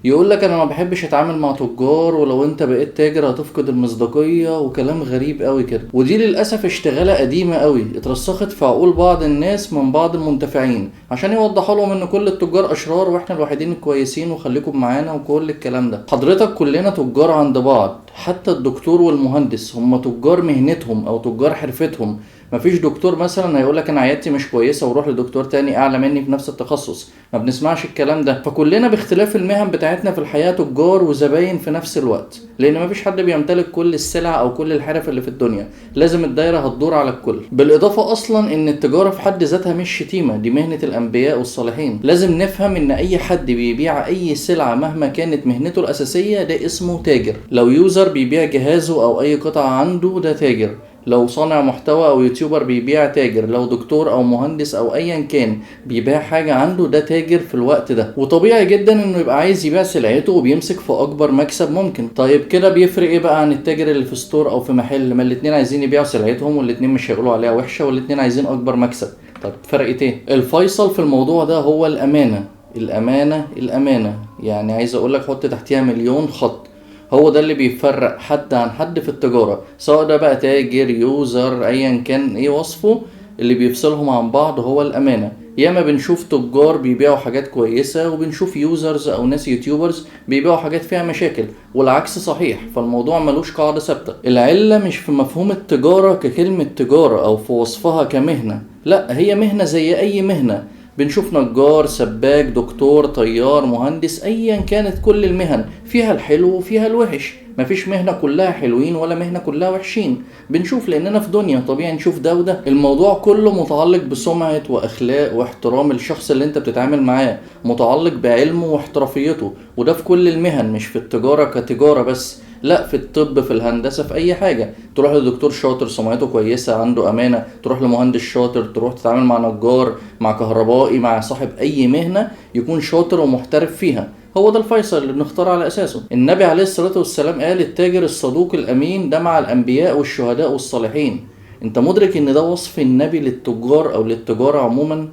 يقول لك انا ما بحبش اتعامل مع تجار، ولو انت بقيت تاجر هتفقد المصداقية، وكلام غريب قوي كده. ودي للاسف اشتغالة قديمة قوي اترسخت في عقول بعض الناس من بعض المنتفعين عشان يوضحوا لهم ان كل التجار اشرار واحنا الوحيدين الكويسين وخليكم معانا وكل الكلام ده. حضرتك كلنا تجار عند بعض، حتى الدكتور والمهندس هم تجار مهنتهم او تجار حرفتهم. مفيش دكتور مثلا هيقولك انا عيادتي مش كويسة وروح لدكتور تاني اعلى مني في نفس التخصص، ما بنسمعش الكلام ده. فكلنا باختلاف المهن بتاعتنا في الحياة تجار وزباين في نفس الوقت، لان مفيش حد بيمتلك كل السلع او كل الحرف اللي في الدنيا، لازم الدايرة هتدور على الكل. بالاضافة اصلا ان التجارة في حد ذاتها مش شتيمه، دي مهنة الانبياء والصالحين. لازم نفهم ان اي حد بيبيع اي سلعه مهما كانت مهنته الاساسية ده اسمه تاجر. لو user بيبيع جهازه او اي قطعه عنده ده تاجر، لو صانع محتوى او YouTuber بيبيع تاجر، لو دكتور او مهندس او ايا كان بيبيع حاجة عنده ده تاجر في الوقت ده. وطبيعي جدا انه يبقى عايز يبيع سلعته وبيمسك في اكبر مكسب ممكن. طيب كده بيفرق ايه بقى عن التاجر اللي في store او في محل؟ ما الاتنين عايزين يبيعوا سلعتهم، والاتنين مش هيقولوا عليها وحشة، والاتنين عايزين اكبر مكسب. طب فرقت ايه؟ الفيصل في الموضوع ده هو الامانة، الامانة، الامانة. يعني عايز اقولك حط تحتيها مليون خط. هو ده اللي بيفرق حد عن حد في التجارة، سواء ده بقى تاجر، user، ايا كان ايه وصفه، اللي بيفصلهم عن بعض هو الامانة. ياما بنشوف تجار بيبيعوا حاجات كويسة، وبنشوف users او ناس YouTubers بيبيعوا حاجات فيها مشاكل، والعكس صحيح. فالموضوع ملوش قاعدة ثابتة. العلة مش في مفهوم التجارة ككلمة تجارة او في وصفها كمهنة، لا، هي مهنة زي اي مهنة. بنشوف نجار، سباك، دكتور، طيار، مهندس، ايا كانت كل المهن فيها الحلو وفيها الوحش، مفيش مهنة كلها حلوين ولا مهنة كلها وحشين. بنشوف لاننا في دنيا طبيعي نشوف ده وده. الموضوع كله متعلق بسمعة واخلاق واحترام الشخص اللي انت بتتعامل معاه، متعلق بعلمه واحترافيته، وده في كل المهن، مش في التجارة كتجارة بس، لا، في الطب، في الهندسة، في أي حاجة. تروح لدكتور شاطر سمعته كويسة عنده أمانة، تروح لمهندس شاطر، تروح تتعامل مع نجار، مع كهربائي، مع صاحب أي مهنة يكون شاطر ومحترف فيها. هو ده الفيصل اللي بنختار على أساسه. النبي عليه الصلاة والسلام قال التاجر الصدوق الأمين ده مع الأنبياء والشهداء والصالحين. أنت مدرك إن ده وصف النبي للتجار أو للتجارة عموما؟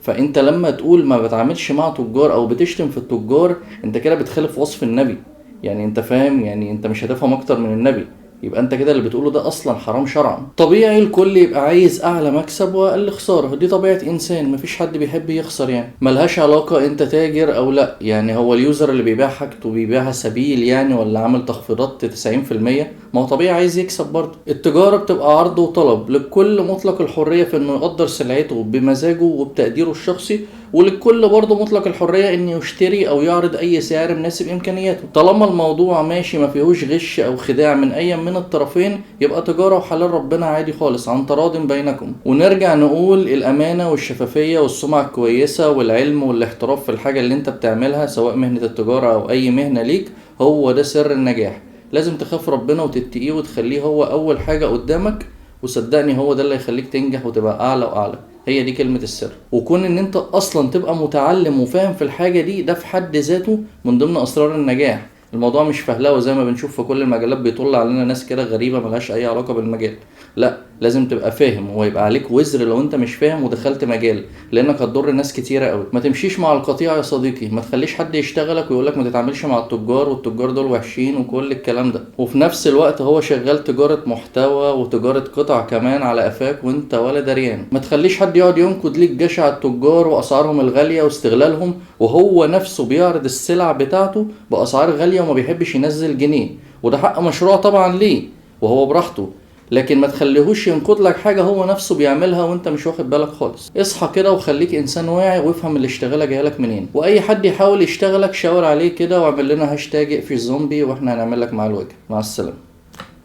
فأنت لما تقول ما بتعاملش مع تجار أو بتشتم في التجار، أنت كده بتخالف وصف النبي. يعني انت فاهم، يعني انت مش هتفهم اكتر من النبي، يبقى انت كده اللي بتقوله ده اصلا حرام شرعا. طبيعي الكل يبقى عايز اعلى مكسب واقل خسارة، دي طبيعة انسان، مفيش حد بيحب يخسر. يعني ملهاش علاقة انت تاجر او لا. يعني هو ال user اللي بيبيع حاجته بيبيعها سبيل يعني، ولا عامل تخفيضات 90%؟ ما هو طبيعي عايز يكسب برضه. التجارة بتبقى عرض وطلب، للكل مطلق الحرية في انه يقدر سلعته بمزاجه وبتقديره الشخصي، وللكل برضه مطلق الحرية انه يشتري او يعرض اي سعر مناسب امكانياته. طالما الموضوع ماشي ما فيهوش غش او خداع من اي من الطرفين، يبقى تجارة وحلال ربنا عادي خالص عن تراض بينكم. ونرجع نقول الامانة والشفافية والسمعة الكويسة والعلم والاحتراف في الحاجة اللي انت بتعملها، سواء مهنة التجارة او اي مهنة ليك، هو ده سر النجاح. لازم تخاف ربنا وتتقيه وتخليه هو اول حاجة قدامك، وصدقني هو ده اللي هيخليك تنجح وتبقى اعلى واعلى. هي دي كلمة السر. وكون ان انت اصلا تبقى متعلم وفاهم في الحاجة دي، ده في حد ذاته من ضمن اسرار النجاح. الموضوع مش فهلوه زي ما بنشوف في كل المجالات، بيطل علينا ناس كده غريبة ملهاش اي علاقة بالمجال. لا، لازم تبقى فاهم، ويبقى عليك وزر لو انت مش فاهم ودخلت مجال، لانك هتضر ناس كتيرة قوي. ما تمشيش مع القطيع يا صديقي، ما تخليش حد يشتغلك ويقولك ما تتعاملش مع التجار والتجار دول وحشين وكل الكلام ده، وفي نفس الوقت هو شغال تجارة محتوى وتجارة قطع كمان على قفاك وانت ولا دريان. ما تخليش حد يقعد ينقد ليك جشع التجار واسعارهم الغالية واستغلالهم، وهو نفسه بيعرض السلع بتاعته باسعار غالية وما بيحبش ينزل جنيه، وده حق مشروع طبعا ليه وهو براحته، لكن ما تخليهوش ينقد لك حاجة هو نفسه بيعملها وانت مش واخد بالك خالص. اصحى كده وخليك انسان واعي وافهم اللي اشتغلك جايلك منين، واي حد يحاول يشتغلك شاور عليه كده واعمل لنا هاشتاج اقفش زومبي واحنا هنعمل لك مع الوجه. مع السلامة.